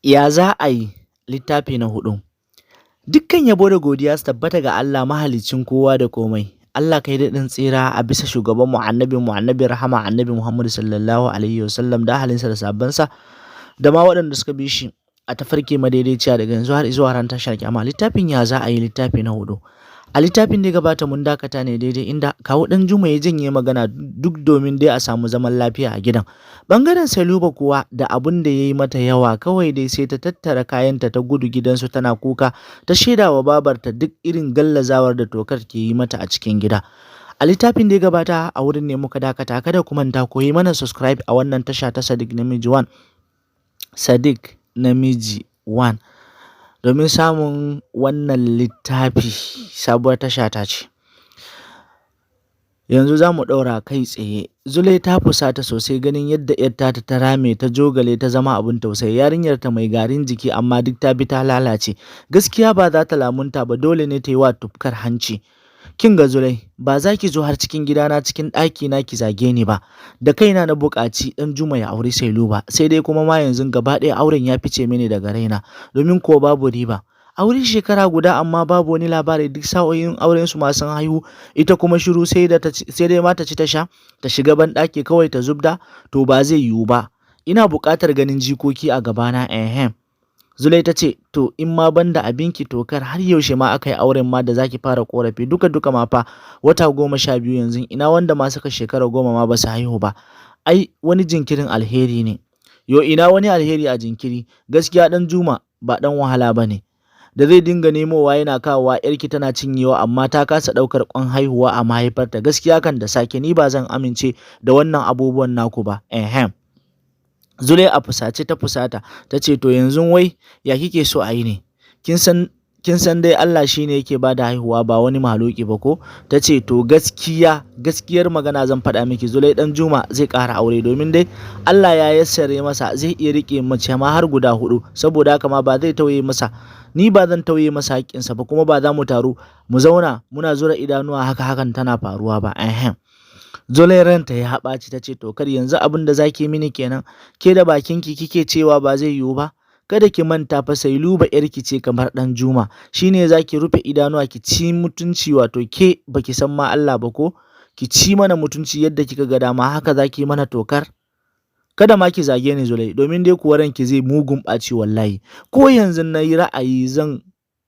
Ya za a yi? Littafi na huɗu. Dukkan yabo da godiya su tabbata ga Allah, mahaliccin kowa da komai. Allah, kai daɗin tsira a bisa shugabanmu, annabin mu, annabi rahama, Annabi Muhammadu sallallahu alaihi wasallam, da ahalinsa da sahabbansa da ma waɗanda suka bi shi a tafarki madaidaiciya daga yanzu har zuwa ran tashar kiyama. Littafin Ya za a yi, littafi na huɗu. A littafin da ya gabata, mun dakata ne daidai inda kawu ɗan Juma ya janye magana duk domin dai a samu zaman lafiya a gidan. Bangaren Saluba kuwa, da abun da ya yi mata yawa, kawai dai sai ta tattara kayanta ta gudu gidansu tana kuka, ta shaida wa babarta duk irin gallazawar da Tokar ke yi mata a cikin gida. A littafin da ya gabata, a wurin ne muka dakata. Kada ku manta ku yi mana subscribe a wannan tasha ta Sadiq Namiji One. Sadiq Namiji One. Domin samun wannan littafi, sabuwar tasha ta ce. Yanzu za mu ɗaura kai tsaye. Zulai ta fusata sosai ganin yadda ‘yar tata ta rame, ta jogale, ta zama abin tausayi. Yarinyar ta mai garin jiki, amma duk ta bi ta lalace. Gaskiya ba za ta lamunta ba, dole ne ta yi wa tufkar hanci. Kin ga Zulai, ba za ki zo har cikin gidana, cikin ɗaki na, ki zage ni ba. Da kaina na buƙaci ɗan Juma ya auri Sailu ba, sai dai kuma ma yanzu gaba ɗaya auren ya fice mini daga raina, domin ko babu riba. Aure shekara guda amma babu wani labari, duk sa'o'in auren su ma sun haihu, ita kuma shiru, sai da sai dai ma ta ci ta sha, ta shiga ban ɗaki kawai ta zubda. To, ba zai yiwu ba. Ina buƙatar ganin jikoki a gabana, ehem. Zulai ta ce, "To, in ma banda abinki Tokar, har yaushe ma aka yi auren ma da zaki fara korafi? Duka duka ma fa wata 12 yanzu, ina wanda ma suka shekara 10 ma ba su haihu ba. Ai wani jinkirin alheri ne." "Yo, ina wani alheri a jinkiri? Gaskiya dan Juma ba dan wahala ba ne da zai dinga nemowa yana kawowa, yarki tana cinyewa, amma ta kasa ɗaukar ƙwan haihuwa a mahaifarta. Gaskiya kan da sake, ni ba zan amince da wannan abubuwan naku ba, ehem." Zulai a fusace ta fusata ta ce, "To, yanzu wai ya kike so a yi ne? Kin san dai Allah shine yake bada haihuwa, ba wani mahaluki ba ko?" Ta ce, "To, gaskiya, gaskiyar magana zan faɗa miki Zulai, dan Juma zai ƙara aure, domin dai Allah ya yassare masa, zai iya riƙe mace ma har guda huɗu. Saboda haka ma ba zai tauye masa, ni ba zan tauye masa haƙƙinsa ba, kuma ba za mu taru mu zauna muna zura idanuwa haka hakan tana faruwa ba, ehem." Zulai ranta ya ɓaci, ta ce, "To kar yanzu abin da zaki mini kenan? Ke da bakinki kike cewa ba zai yiwu ba. Kada ki manta fa, Sailuba yarki ce kamar dan Juma, shine zaki rufe idanuwa ki ci mutunci? Wato ke baki san ma Allah ba ko? Ki ci mana mutunci yadda kika ga dama, haka zaki mana Tokar? Kada ma ki zage ni Zulai, domin dai kuwa ranki zai mugun ɓaci wallahi. Ko yanzu na yi ra'ayi, zan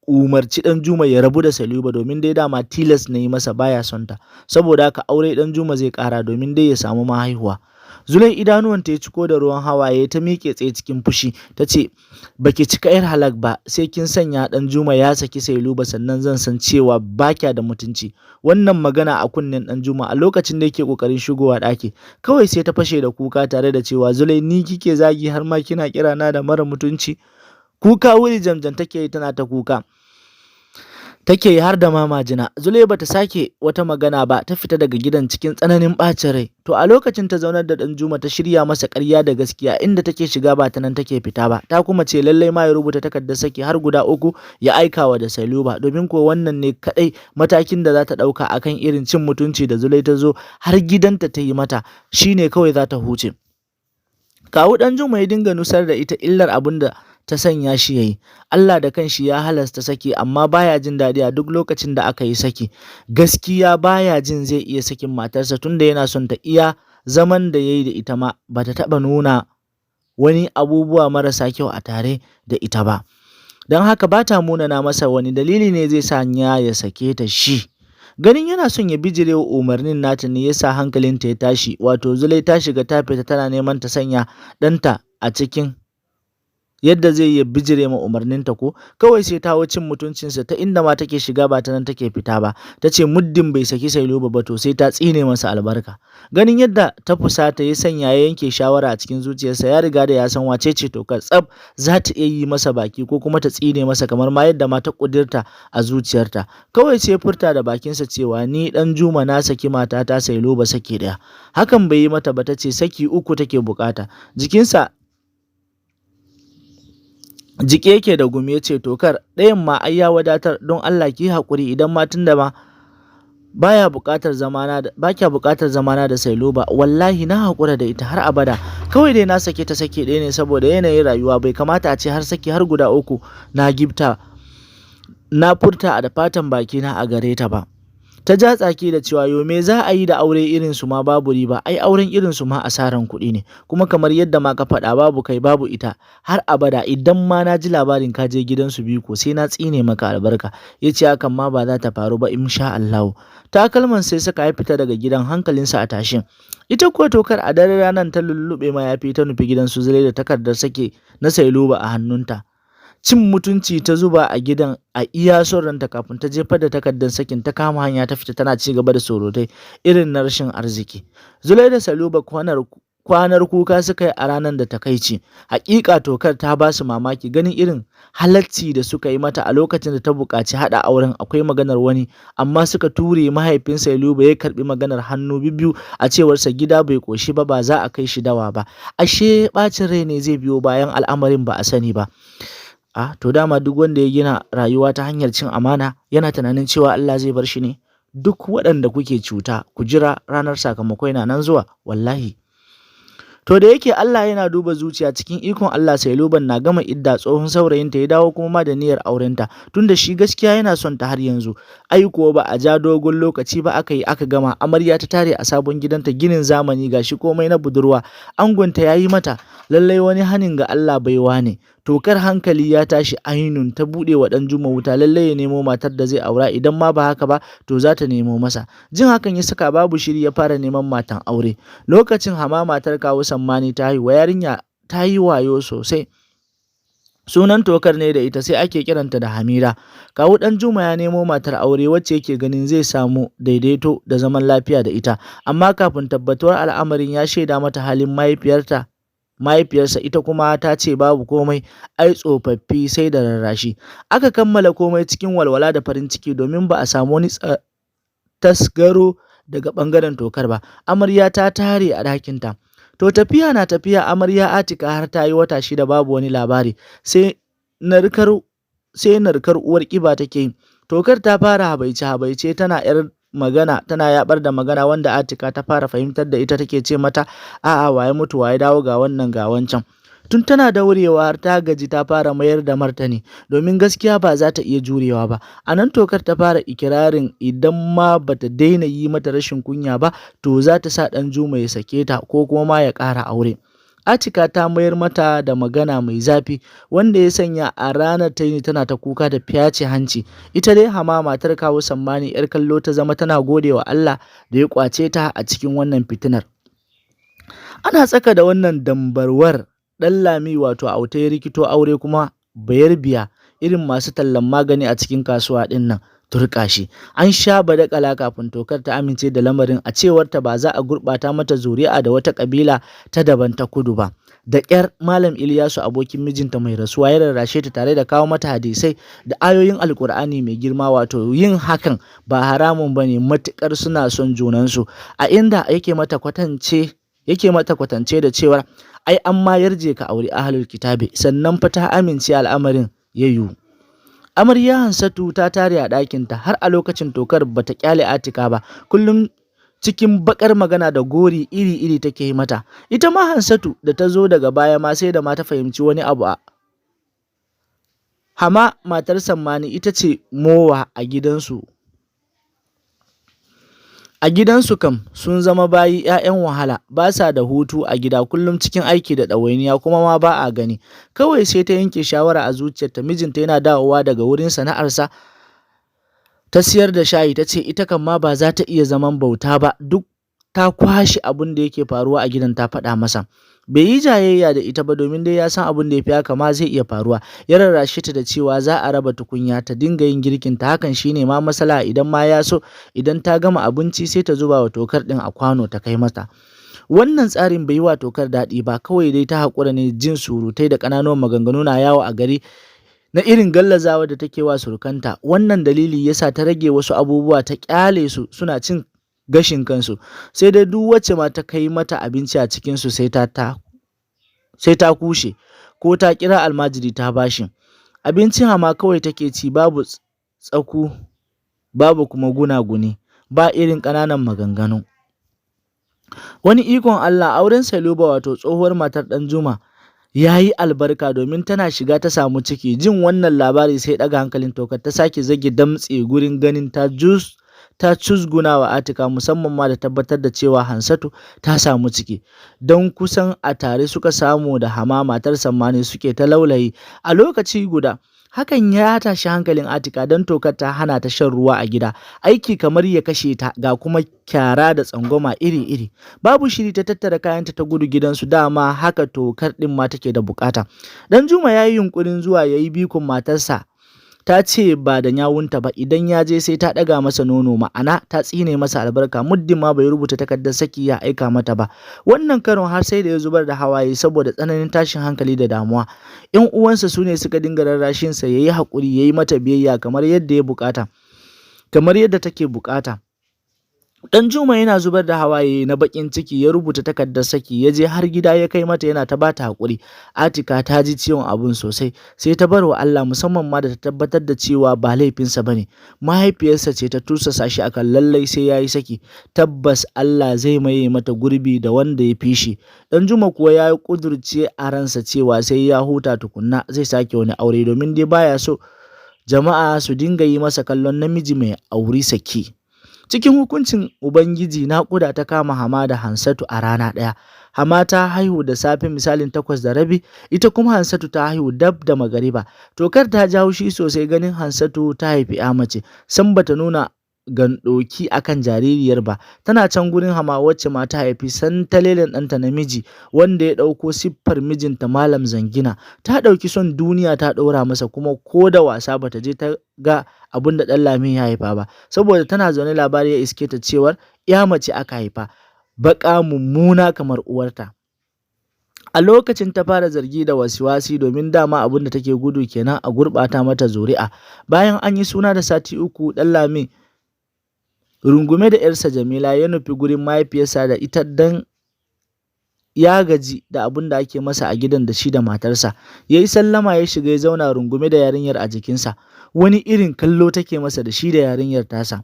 umarci dan Juma ya rabu da Saliba, domin dai dama tilas na yi masa, baya son ta. Saboda haka aure dan Juma zai ƙara, domin dai ya samu mahaihuwa." Zulai idanuwanta ya ciko da ruwan hawaye, ta miƙe tsaye cikin fushi ta ce, "Baki cika yar halak ba, sai kin sanya dan Juma ya saki Sailuba sannan zan san cewa ba kya da mutunci." Wannan magana a kunnen dan Juma a lokacin da yake kokarin shigowa ɗaki. Kawai sai ta fashe da kuka tare da cewa, "Zulai, ni kike zagi, har ma kina kira na da mara mutunci?" Kuka wuri jamjam take yi, tana ta kuka take yi har da mamajina. Zulai bata sake wata magana ba, ta fita daga gidan cikin tsananin ɓacin rai. To, a lokacin ta zaunar da dan Juma, ta shirya masa ƙarya da gaskiya, inda take shiga ba ta nan take fita ba. Ta kuma ce lallai ma ya rubuta takardar saki har guda uku ya aikawa da Saluba, domin ko wannan ne kadai matakin da za ta ɗauka akan irin cin mutunci da Zulai ta zo har gidanta ta yi mata, shine kawai za ta huce. Kawu dan Juma ya dinga nusar da ita illar abin da ta sanya shi yayi. Allah da kanshi ya halasta saki, amma baya jin daɗi a duk lokacin da aka yi saki. Gaskiya baya jin zai iya sakin matarsa, tunda yana son ta. Iya zaman da yayi da ita ma bata taɓa nuna wani abubuwa marasa kyau a tare da ita ba. Don haka ba ta munana masa, wani dalili ne zai sanya ya sake ta shi? Ganin yana son ya bijire wa umarnin nata ne yasa hankalinta ya tashi. Wato Zulai ta shiga ta fita tana neman ta sanya ɗanta a cikin yadda zai iya bijire ma umarninta ko? Kawai sai ta cin mutuncinsa, ta inda ma take shiga ba ta nan take fita ba. Ta ce muddin bai saki Sailuba ba, to sai ta tsine masa albarka. Ganin yadda ta fusata ya sanya ya yanke shawara a cikin zuciyarsa. Ya riga da ya san wace ce Tokar tsab za ta iya yi masa baki ko kuma ta tsine masa, kamar ma yadda ma ta kudirta a zuciyarta. Kawai sai furta da bakinsa cewa, "Ni dan Juma na saki matata Sailuba saki ɗaya." Hakan bai yi mata ba, ta ce saki uku take bukata. Jikinsa jike yake da gumi, ya ce, "Tokar, ɗayan ma ai ya wadatar. Don Allah ki haƙuri, idan ma tunda ma baya buƙatar zamana da ba kya buƙatar zamana da Sailuba, wallahi na haƙura da ita har abada." Kawai dai na sake ta sake ɗaya ne saboda yanayin rayuwa. Bai kamata a ce har saki har guda uku na gifta na furta a da fatan bakina a gare ta ba." Ta ja tsaki da cewa, "Yo, me za a yi da aure irin su ma? Babu riba. Ai auren irin su ma asaran kuɗi ne. Kuma kamar yadda ma ka faɗa, babu kai babu ita har abada. Idan ma na ji labarin ka je gidansu biko, sai na tsine maka albarka." Ya ce, "Hakan ma ba za ta faru ba, insha Allah." Takalman sai saka ya fita daga gidan hankalinsa a tashin. Ita kuwa Tokar, a daren ranar ta lullube mayafi ta nufi gidan su Zulai da takardar sake na Sailuba a hannunta. Cin mutunci ta zuba a gidan a iya son ranta kafin ta jefar da takardar sakin, ta kama hanya ta fita tana ci gaba da surutai irin na rashin arziki. Zulai da Saluba kwanar kuka suka yi a ranar da takaici. Hakika Tokar ta ba su mamaki ganin irin halacci da suka yi mata a lokacin da ta buƙaci haɗa auren. Akwai maganar wani, amma suka ture mahaifin Sailuba ya karɓi maganar hannu biyu. A cewarsa, gida bai ƙoshi ba, ba za a kai shi dawa ba. Ashe ɓacin rai ne zai biyo bayan al'amarin, ba a sani ba. A to, dama duk wanda ya gina rayuwa ta hanyar cin amana yana tunanin cewa Allah zai bar shi ne? Duk waɗanda kuke cuta, ku jira ranar sakamako, yana nan zuwa wallahi. To, da yake Allah yana duba zuciya, cikin ikon Allah Sailuban na gama idda tsohon saurayinta ya dawo, kuma ma da niyyar aurenta, tunda shi gaskiya yana son ta har yanzu. Ai kuwa ba a ja dogon lokaci ba aka yi aka gama. Amarya ta tare a sabon gidanta, ginin zamani, gashi komai na budurwa angonta ya yi mata. Lallai wani hanin ga Allah baiwa ne. Tokar hankali ya tashi ainun, ta buɗe wa ɗan Juma wuta, lallai ya nemo matar da zai aura, idan ma ba haka ba to za ta nemo masa. Jin hakan ya saka babu shiri ya fara neman matan aure. Lokacin Hama matar kawu Sammani ta haihuwa, yarinya ta yi wayo sosai. Sunan Tokar ne da ita, sai ake kiranta da Hamida. Kawu ɗan Juma ya nemo matar aure wacce yake ganin zai samu daidaito da zaman lafiya da ita, amma kafin tabbatuwar al'amarin ya shaida mata halin mahaifiyarta mahaifiyarsa. Ita kuma ta ce babu komai, ai tsofaffi sai da rarrashi. Aka kammala komai cikin walwala da farin ciki domin ba a samu wani tasgaro daga bangaren Tokar ba. Amarya ta tare a ɗakinta. To, tafiya na tafiya, amarya Atika har ta yi wata 6 babu wani labari, sai narkar uwar ƙiba take yi. Tokar ta fara habaice habaice, tana yar magana, tana yabar da magana, wanda Atika ta fara fahimtar da ita. Take ce mata, "A'a, waye mutu waye dawo, ga wannan ga wancan." Tun tana daurewa har ta gaji, ta fara mayar da martani, domin gaskiya ba za ta iya jurewa ba. A nan Tokar ta fara ikirarin idan ma bata daina yi mata rashin kunya ba, to za ta sa ɗan Juma ya sake ta ko kuma ma ya ƙara aure. Atika ta mayar mata da magana mai zafi, wanda ya sanya a ranar ta yi tana ta kuka da fyace hanci. Ita dai Hama matar kawu Sammani, yar kallo ta zama, tana gode wa Allah da ya kwace ta a cikin wannan fitinar. Ana tsaka da wannan dambarwar, ɗan Lami wato Auta ya rikito aure, kuma bayarbiya irin masu tallan magani a cikin kasuwa ɗin nan, turƙa shi. An sha badakala kafin Tokar ta amince da lamarin. A cewarta ba za a gurɓata mata zuri'a da wata ƙabila ta daban ta kudu ba. Da ƙyar Malam Iliyasu, abokin mijinta mai rasuwa, ya rarrashe ta tare da kawo mata hadisai da ayoyin Alƙur'ani mai girma, wato yin hakan ba haramun ba ne matuƙar suna son junansu, a inda yake mata kwatance da cewa ai an ma yarje ka auri ahlul kitabi. Sannan fa ta amince, al'amarin ya yiwu. Amarya Hansatu ta tare a ɗakinta. Har a lokacin Tokar bata kyale Atika ba, kullum cikin bakar magana da gori iri-iri take yi mata. Ita ma Hansatu da ta zo daga baya ma sai da ma ta fahimci wani abu. A Hama matar Sammani ita ce mowa a gidansu. A gidansu kam sun zama bayi 'ya'yan wahala, ba sa da hutu a gida, kullum cikin aiki da ɗawainiya, kuma ma ba a gani. Kawai sai ta yanke shawara a zuciyarta, mijinta yana dawowa daga wurin sana'arsa ta siyar da shayi, ta ce ita kam ma ba za ta iya zaman bauta ba. Duk ta kwashe abin da yake faruwa a gidan ta faɗa masa. Bai yi jayayya da ita ba, domin dai ya san abin da ya fi haka ma zai iya faruwa. Ya rarrashe ta da cewa za a raba tukunya, ta dinga yin girkin ta, hakan shine ma masala. Idan ma ya so, idan ta gama abinci sai ta zuba wa Tokar ɗin a kwano ta kai mata. Wannan tsarin bai yi wa Tokar daɗi ba, kawai dai ta haƙura ne, jin surutai da ƙananan maganganu na yawo a gari na irin gallazawa da take wa surukanta. Wannan dalili yasa ta rage wasu abubuwa, ta ƙyale su suna cin gashin kansu. Sai dai duk wacce ma ta kai mata abinci a cikinsu sai ta kushe ko ta kira almajiri ta bashi. Abincin Hama kawai take ci, babu tsaku babu kuma gunaguni, ba irin ƙananan maganganu. Wani ikon Allah, auren Saluba, wato tsohuwar matar Ɗanjuma, ya yi albarka, domin tana shiga ta samu ciki. Jin wannan labari sai ɗaga hankalin Tokar, ta sake zage damtse gurin ganin ta jus ta cusguna wa Atika, musamman ma da tabbatar da cewa Hansatu ta samu ciki. Don kusan a tare suka samu da Hama matar Sammani, suke ta laulayi a lokaci guda. Hakan ya tashi hankalin Atika, don Tokar ta hana ta shan ruwa a gida. Aiki kamar ya kashe ta, ga kuma kyara da tsangwama iri-iri. Babu shiri ta tattara kayanta ta gudu gidansu, dama haka Tokar ɗin ma take da bukata. Ɗanjuma ya yi yunkurin zuwa ya yi bikon matarsa, ta ce ba da yawunta ba, idan ya je sai ta ɗaga masa nono, ma'ana ta tsine masa albarka, muddin ma bai rubuta takardar saki ya aika mata ba. Wannan karon har sai da ya zubar da hawaye saboda tsananin tashin hankali da damuwa. ‘Yan uwansa su ne suka dinga rarrashinsa ya yi haƙuri, ya yi mata biyayya kamar yadda ya bukata, kamar yadda take bukata. Ɗanjuma yana zubar da hawaye na baƙin ciki ya rubuta takardar saki, ya je har gida ya kai mata, yana ta bata haƙuri. Atika ta ji ciwon abun sosai, sai ta bar wa Allah, musamman ma da ta tabbatar da cewa ba laifinsa bane. Mahaifiyarsa ce ta tursasa shi akan lallai sai ya yi saki. Tabbas Allah zai maye mata gurbi da wanda ya fi shi. Ɗanjuma kuwa ya ƙudurce a ransa cewa sai ya huta tukunna zai sake wani aure, domin dai baya so jama'a su dinga yi masa kallon namiji mai auri saki. Cikin hukuncin Ubangiji, naƙuda ta kama Hama da Hansatu a rana ɗaya. Hama ta haihu da safe misalin 8:30, ita kuma Hansatu ta haihu dab da magariba. Tokar ta ji haushi sosai ganin Hansatu ta haifi ‘ya mace, sam bata nuna gandoki akan jaririyar ba. Tana can gurin Hama, wacce ma ta haifi santalelen ɗanta namiji wanda ya ɗauko siffar mijinta Malam Zangina. Ta ɗauki son duniya ta ɗora masa, kuma ko da wasa bata je ta ga abin da Ɗanlami ya haifa ba, saboda tana zaune labari ya iske ta cewar ‘ya mace aka haifa, baƙa mummuna kamar uwarta. A lokacin ta fara zargi da wasiwasi, domin dama abin da take gudu kenan, a gurɓata mata zuri'a. Bayan an yi suna da sati 3, Ɗanlami rungume da ‘yarsa Jamila ya nufi gurin mahaifiyarsa da ita, dan ya gaji da abin da ake masa a gidan da shi da matarsa. Ya yi sallama ya shiga, ya zauna rungume da yarinyar a jikinsa. Wani irin kallo take masa da shi da yarinyar tasa.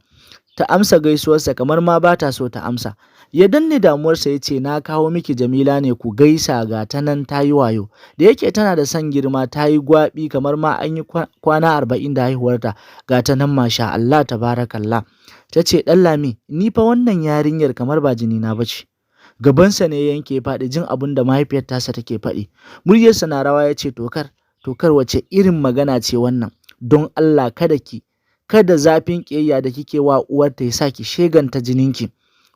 Ta amsa gaisuwarsa kamar ma ba ta so ta amsa. Ya danne damuwarsa ya ce, "Na kawo miki Jamila ne ku gaisa, ga ta nan ta yi wayo." Da yake tana da son girma, ta yi gwaɓi kamar ma an yi kwana 40 da haihuwarta. Ga ta nan, masha Allah tabarakallah. Ta ce, "Ɗanlami, ni fa wannan yarinyar kamar ba jinina ba ce." Gabansa ne ya yanke faɗi jin abin da mahaifiyar tasa take faɗi. Muryarsa na rawa ya ce, "Tokar, Tokar, wace irin magana ce wannan? Don Allah kada ki, kada zafin ƙiyayya da kike wa uwarta ya sa ki sheganta jininki."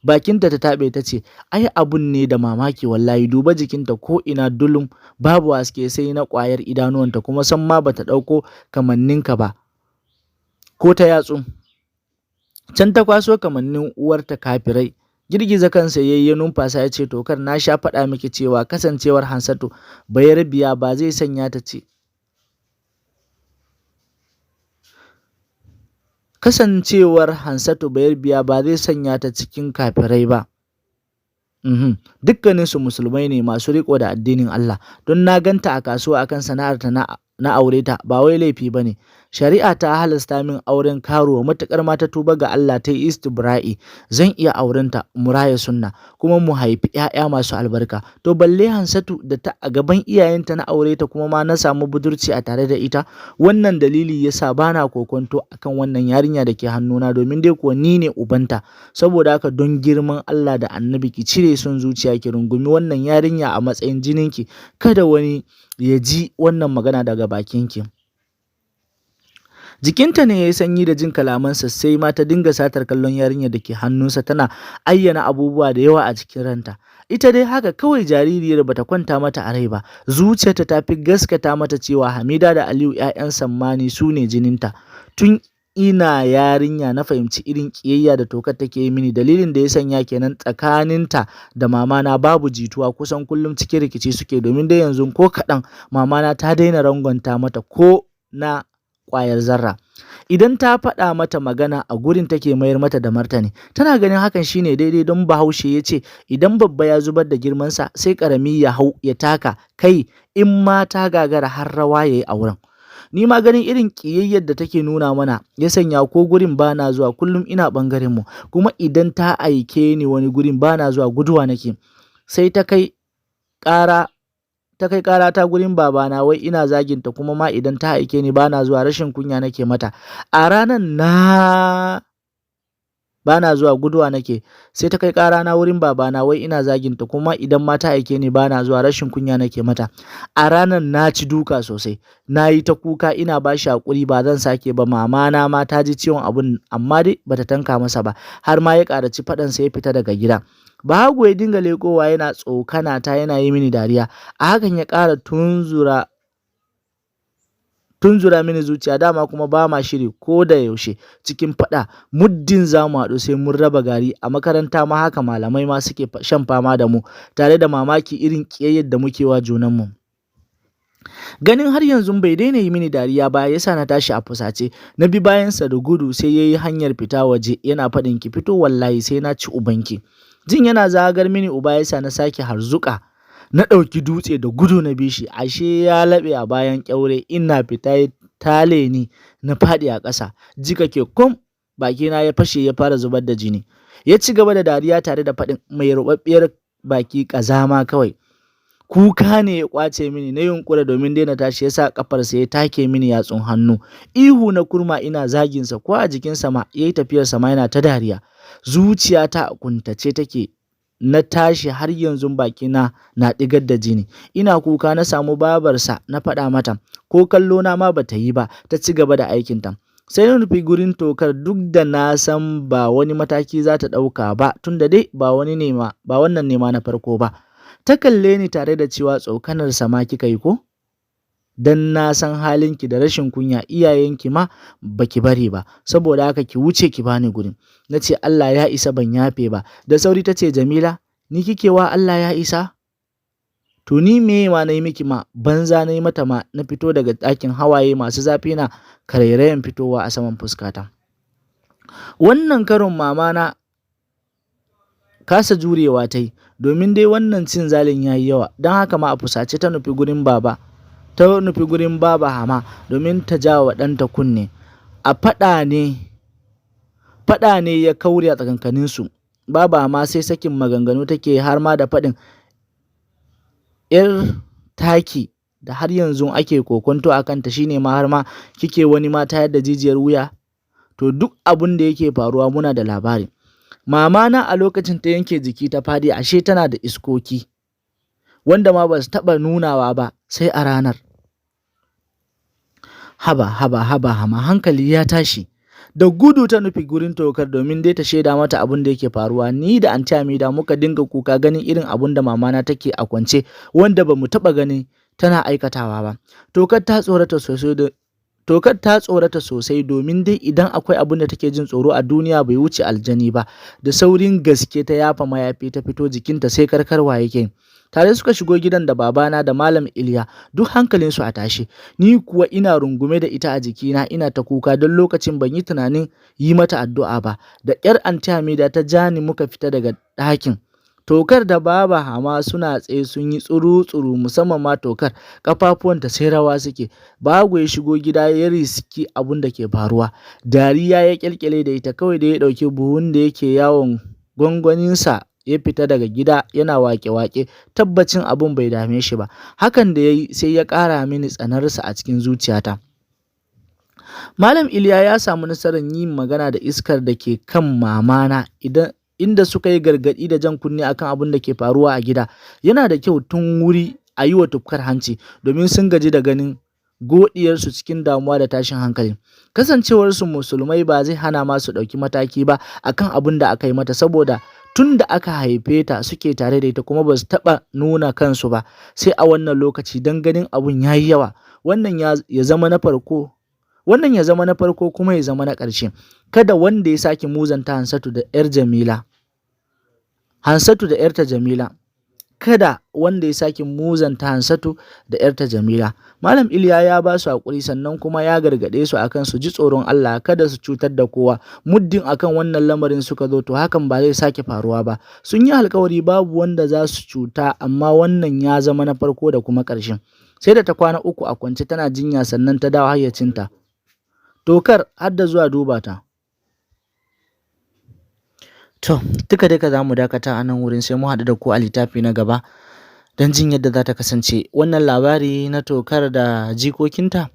Bakinta ta taɓe ta ce, "Ai abun ne da mamaki wallahi, duba jikinta ko ina dulum, babu haske sai na ƙwayar idanuwanta, kuma san ma bata ɗauko kamanninka ba ko ta yatsu. Can ta kwaso kamannin uwarta kafirai." Girgiza kansa yayi, ya numfasa ya ce, "Tokar, na sha faɗa miki cewa kasancewar Hansatu bayarbiya ba zai sanya ta ce kasancewar Hansatu bayarbiya ba zai sanya ta cikin kafirai ba. Dukkaninsu musulmai ne masu riƙo da addinin Allah. Don na ganta a kasuwa akan sana'arta na aure ta, ba wai laifi ba ne. Shari'a ta halasta min auren karuwa, matuƙar ma ta tuba ga Allah ta yi istibra'i, zan iya aurenta mu raya sunna kuma mu haifi 'ya'ya masu albarka. To balle Hansatu da ta a gaban iyayenta na aure ta, kuma ma na samu budurci a tare da ita. Wannan dalili yasa bana kokonto akan wannan yarinya da ke hannuna, domin dai kuwa ni ne ubanta. Saboda haka don girman Allah da Annabi ki cire son zuciya, ki rungumi wannan yarinya a matsayin jininki, kada wani ya ji wannan magana daga bakinki." Jikinta ne ya yi sanyi da jin kalamansa, sai ma ta dinga satar kallon yarinyar da ke hannunsa, tana ayyana abubuwa da yawa a cikin ranta. Ita dai haka kawai jaririyar bata kwanta mata a rai ba, zuciyarta ta fi gaskata mata cewa Hamida da Aliyu 'ya'yan Sammani su ne jininta. Tun ina yarinya na fahimci irin ƙiyayya da Tokar take yi mini, dalilin da ya sanya kenan tsakaninta da mamana babu jituwa, kusan kullum cikin rikici suke, domin dai yanzu ko kaɗan mamana ta daina rangwanta mata ko na ƙwayar zarra. Idan ta faɗa mata magana, a gurin take mayar mata da martani. Tana ganin hakan shine daidai, don Bahaushe ya ce idan babba ya zubar da girmansa, sai ƙarami ya hau ya taka kai, in ma ta gagara har rawa ya yi a wurin. Ni ma ganin irin ƙiyayyar da take nuna mana ya sanya ko gurin bana zuwa, kullum ina ɓangaren mu. Kuma idan ta aike ni wani gurin bana zuwa, guduwa nake. Sai ta kai ƙara ta gurin babana wai ina zaginta, kuma ma idan ta aike ni bana zuwa, rashin kunya nake mata. A ranar na bana zuwa, guduwa nake. Sai ta kai ƙara na wurin babana wai ina zaginta, kuma idan ma ta aike ni bana zuwa, rashin kunya nake mata. A ranar na ci duka sosai, na yi ta kuka ina ba shi haƙuri ba zan sake ba. Mama na ma ta ji ciwon abun, amma dai bata tanka masa ba, har ma ya ƙaraci faɗan sai ya fita daga gida. Bahago ya dinga leƙowa yana tsokana ta, yana yi mini dariya. A hakan ya ƙara tunzura mini zuciya. Dama kuma ba ma shiri ko da yaushe cikin faɗa, muddin za mu haɗu sai mun raba gari. A makaranta ma haka, malamai ma suke shan fama da mu tare da mamaki irin ƙiyayyar da muke wa junanmu. Ganin har yanzu bai daina yi mini dariya ba yasa na tashi a fusace, na bi bayansa da gudu. Sai ya yi hanyar fita waje yana faɗin, "Ki fito, wallahi sai na ci ubanki." Jin yana zagar mini uba yasa na sake harzuka, na ɗauki dutse da gudu na bishi. Ashe ya laɓe a bayan ƙyaure. Ina fita ya tale ni, na faɗi a ƙasa. Jika ke kum, bakina ya fashe ya fara zubar da jini. Ya ci gaba da dariya tare da faɗin, "Mai ruɓaɓɓiyar baki, ƙazama kawai." Kuka ne ya ƙwace mini, na yunƙura domin daina tashi, ya sa ƙafarsa ya take mini yatsun hannu. Ihu na kurma ina zaginsa, ko a jikinsa ma ya yi tafiyarsa ma yana ta dariya. Zuciyata a kuntace take. Na tashi, har yanzu bakina na ɗigar da jini, ina kuka. Na samu babarsa na faɗa mata, ko kallo na ma bata yi ba, ta ci gaba da aikinta. Sai na nufi gurin Tokar, duk da na san ba wani mataki za ta ɗauka ba, tunda dai ba wani nema ba wannan nema na farko ba. Ta kalle ni tare da cewa, "Tsokanar sama kika yi ko? Dan na san halinki da rashin kunya, iyayenki ma baki bari ba, saboda haka ki wuce ki bani gurin." Na ce, "Allah ya isa, ban yafe ba." Da sauri ta ce, "Jamila, ni kike wa Allah ya isa? To ni me ma na yi miki ma?" Banza na yi mata ma, na fito daga ɗakin, hawaye masu zafi na karairayan fitowa a saman fuskata. Wannan karon mama na kasa jurewa ta yi, domin dai wannan cin zalin ya yi yawa. Don haka ma a fusace ta nufi gurin baba, ta nufi gurin Baba Hama domin ta ja wa ɗanta kunne. A faɗa ne ya kaure a tsakankaninsu. Baba Hama sai sakin maganganu take, har ma da faɗin, "'Yar taki da har yanzu ake kokonto a kanta shine ma har ma kike wani ma tayar da jijiyar wuya? To duk abin da yake faruwa muna da labari." Mama na a lokacin ta yanke jiki ta fadi, ashe tana da iskoki wanda ma ba su taɓa nunawa ba sai a ranar. Haba, haba, haba Hama, hankali ya tashi. Da gudu ta nufi gurin Tokar domin dai ta shaida mata abin da yake faruwa. Ni da Anti Hamida muka dinga kuka ganin irin abin da mamana take a kwance, wanda ba mu taɓa ganin tana aikatawa ba. Tokar ta tsorata sosai, domin dai idan akwai abin da take jin tsoro a duniya bai wuce aljani ba. Da saurin gaske ta yafa mayafi ta fito, jikinta sai karkarwa yake. Tare suka shigo gidan da babana da Malam Iliya, duk hankalinsu a tashe. Ni kuwa ina rungume da ita a jikina ina ta kuka, don lokacin ban yi tunanin yi mata addu'a ba. Da ƙyar Anti Hamida ta ja ni muka fita daga ɗakin. Tokar da Baba Hama suna tsaye sun yi tsuru-tsuru, musamman ma Tokar, ƙafafuwanta sai rawa suke. Bago ya shigo gida ya riski abun da ke faruwa. Dariya ya kyalkyale da ita kawai da ya ɗauki buhun da yake yawon gwangwaninsa ya fita daga gida yana wake-wake, tabbacin abun bai dame shi ba. Hakan da ya yi sai ya ƙara mini tsanarsa a cikin zuciyata. Malam Iliya ya samu nasarar yin magana da iskar da ke kan mamana, idan inda suka yi gargaɗi da jan kunne akan abin da ke faruwa a gida. Yana da kyau tun wuri a yi wa tufkar hanci, domin sun gaji da ganin godiyarsu cikin damuwa da tashin hankali. Kasancewarsu musulmai ba zai hana ma su ɗauki mataki ba akan abin da aka yi mata, saboda tun da aka haife ta suke tare da ita, kuma ba su taɓa nuna kansu ba sai a wannan lokaci don ganin abun ya yi yawa. Wannan ya zama na farko, wannan ya zama na farko kuma ya zama na ƙarshe. Kada wanda ya sake muzanta Hansatu da 'yar Jamila. Hansatu da 'yarta Jamila. Kada wanda ya sake muzanta Hansatu da 'yarta Jamila. Malam Iliya ya ba su haƙuri, sannan kuma ya gargaɗe su akan su ji tsoron Allah, kada su cutar da kowa. Muddin akan wannan lamarin suka zo, to hakan ba zai sake faruwa ba. Sun yi alkawari babu wanda za su cuta, amma wannan ya zama na farko da kuma ƙarshe. Sai da ta kwana 3 a kwance tana jinya sannan ta dawo hayyacinta. Tokar har da zuwa duba ta. To, duka duka za mu dakata a nan wurin, sai mu haɗu da ku a littafi na gaba don jin yadda za ta kasance. Wannan labari na Tokar da jikokinta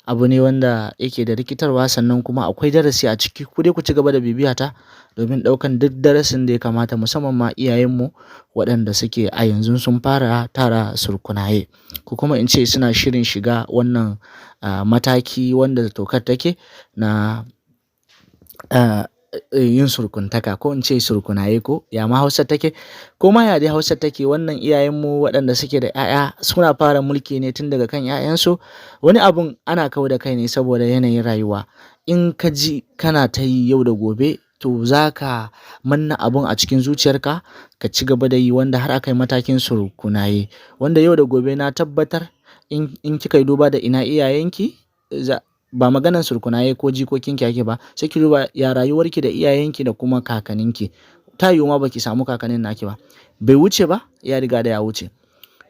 abu ne wanda yake da rikitarwa, sannan kuma akwai darasi a ciki. Ku dai ku ci gaba da bibiya ta domin ɗaukan duk darasin da ya kamata, musamman ma iyayenmu waɗanda suke a yanzu sun fara tara surkunaye, ko kuma in ce suna shirin shiga wannan mataki wanda Tokar take na yin surkuntaka, ko in ce surkunaye, ko ya ma Hausa take, ko ma ya dai Hausa take. Wannan iyayenmu waɗanda suke da 'ya'ya suna fara mulki ne tun daga kan 'ya'yansu. Wani abun ana kau da kai ne saboda yanayin rayuwa. In ka ji kana ta yi yau da gobe, to za ka manna abun a cikin zuciyarka ka ci gaba da yi, wanda har aka yi matakin surkunaye, wanda yau da gobe na tabbatar in kika yi duba da ina iyayenki, ba maganan surkunaye ko jikokinki ake ba, sai ki duba ya rayuwarki da iyayenki da kuma kakanninki. Ta yiwu ma baki samu kakannin naki ba. Bai wuce ba, ya riga da ya wuce.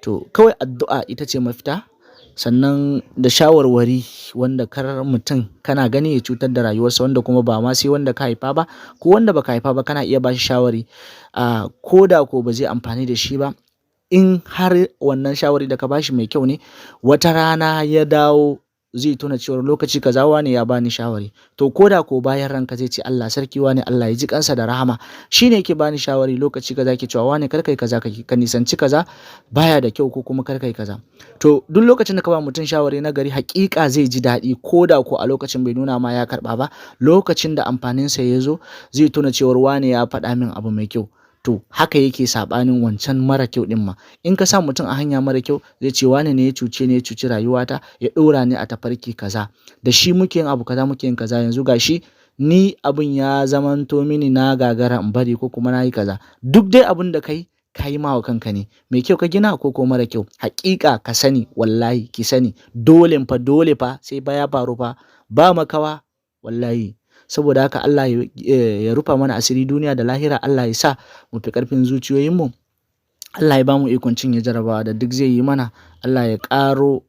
To kawai addu'a ita ce mafita, sannan da shawarwari wanda kar mutum kana gani ya cutar da rayuwarsa, wanda kuma ba ma sai wanda ka haifa ba, ko wanda baka haifa ba kana iya bashi shawari, ko da ko ba zai amfani da shi ba. In har wannan shawari da ka bashi mai kyau ne, wata rana ya dawo zai tuna cewar lokaci kaza wane ya bani shawari. To ko da ko bayan ranka zai ce Allah sarki wane, Allah ya ji kansa da rahama, shine yake bani shawari lokaci kaza, yake cewa wane kar kai kaza, ka nisanci kaza, baya da kyau, ko kuma kar kai kaza. To duk lokacin da ka ba mutum shawari na gari, haƙiƙa zai ji daɗi, ko da ko a lokacin bai nuna ma ya karɓa ba. Lokacin da amfaninsa ya zo, zai tuna cewar wane ya faɗa min abu mai kyau. To haka yake saɓanin wancan mara kyau ɗin ma. In ka sa mutum a hanya mara kyau, zai ce wane ne ya cuce ni, ya cuci rayuwata, ya ɗora ni a tafarki kaza. Da shi muke yin abu kaza, muke yin kaza, yanzu gashi ni abun ya zamanto mini na gagara in bari, ko kuma na yi kaza. Duk dai abun da kai ka yi ma wa kanka ne. Mai kyau ka gina ko ko mara kyau. Haƙiƙa ka sani, wallahi ki sani, dole fa, dole fa sai fa ya faru fa, ba makawa wallahi. Saboda haka Allah ya rufa mana asiri duniya da lahira. Allah ya sa mu fi ƙarfin zuciyoyinmu. Allah ya bamu ikon cinye jarabawa da duk zai yi mana. Allah ya ƙaro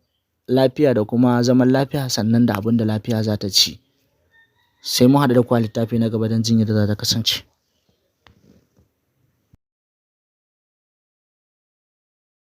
lafiya da kuma zaman lafiya, sannan da abin da lafiya za ta ci. Sai mu haɗu da ku a littafi na gaba don jin yadda za ta kasance.